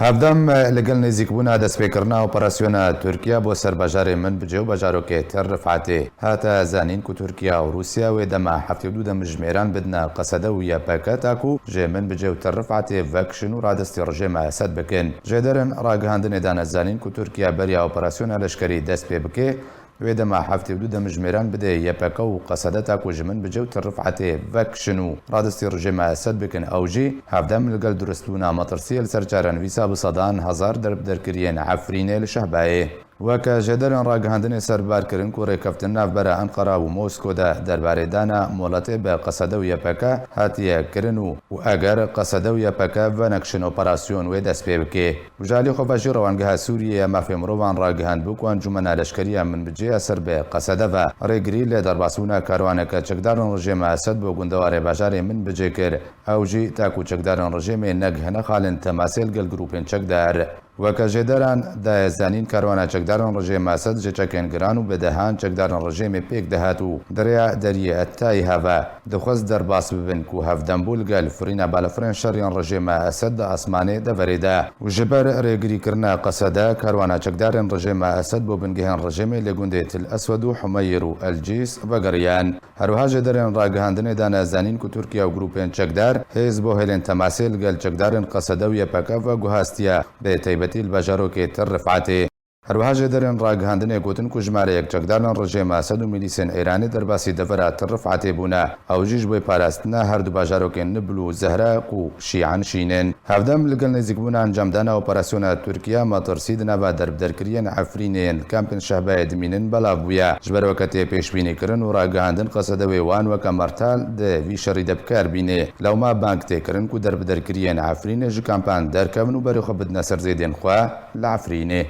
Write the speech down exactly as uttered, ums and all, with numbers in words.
Hevdem li gel nêzîkbûna destpêkirina operasyona Tirkiye bo ser bajarê Minbicê û bajarokê Tir Rifatê. Hate zanîn ku Tirkiye û Rûsya wê dema heftê û du demjimêran bidine Qesede û Y P K ta ku ji Minbicê û Tir Rifatê vekişin û radestî rejêma Esed bikin. Jêderin ragihandinê dane zanîn ku Tirkiye beriya operasyona leşkerî dest pê bike, wê dema heftê û du demjimêran bidê Y P K û Qesede ta ku ji Minbicê û Tir Rifatê vekişin û radestî rejêma Esed bikin. Ew jî hevdem li gel duristbûna metirsiyê li ser çarenivîsa bi sedan hezar derbderkiriyên Efrînê li Şehbayê. Weke jêderên ragihandinê serbar kirin ku rêkeftin navbera Enqera û Mosko de derbarê dana moletê bi Qesede û Y P K hatiye kirin û, û eger Qesede û Y P K venekişin operasyon wê dest pê bike. Û ji alî xwe ve jî Rewangeha Sûriyê ya Mafê Mirovan ragihandbû ku Encûmena Leşkerî ya Minbicê ya ser bi Qesede ve rêgirî li derbasbûna karwaneke çekdarên rejêma Esed bo gundewarê bajarê Minbicê kir. Ew jî ta ku çekdarên rejêmê negihine xalin temasê li gel grûpên çekdar. Weke jêderan daye zanîn karwana çekdarên rejêma Esed ji çekên giran û bi dehan çekdarên rejêmê pêk dihat û di rêya deriyê Ettayî heve dixwest derbas bibin ku hevdem bû li gel firîna balafirên şeriyên rejêma Esed di asmanê deverê de û ji ber rêgirîkirina Qesede karwana çekdarên rejêma Esed bo bingehên rejêmê li gundê Til Eswed û Humeyr û El Cîs vegeriyan. Her wiha jêderên ragihandinê dane zanîn ku Tirkiye û grûpên çekdar hêz bo hêlên temasê li gel çekdarên Qesede û Y P K veguhastiye, bi taybetî li bajarokê Tir Rifatê. Her wiha jêderên ragihandinê gotin ku jimareyek çekdarên rejêma Esed û milîsên Îranê derbasî devera Tir Rifatê bûne. Ew jî ji bo parastina her du bajarokên Nibl û Zehra ku şîan şîn in. Hevdem li gel nêzîkbûna encamdana operasyona Tirkiye metirsî di nava derbderkiriyên Efrînê yên kampên Şehbayê dimînin belav bûye. Ji ber weke tê pêşbînîkirin û ragihandin Qesede wê wan weke mertal di vî şerî de bi kar bîne. Lewma bang tê kirin ku derbderkiriyên Efrînê ji kampan derkevin û berê xwe bidine ser zêdên xwe li Efrînê.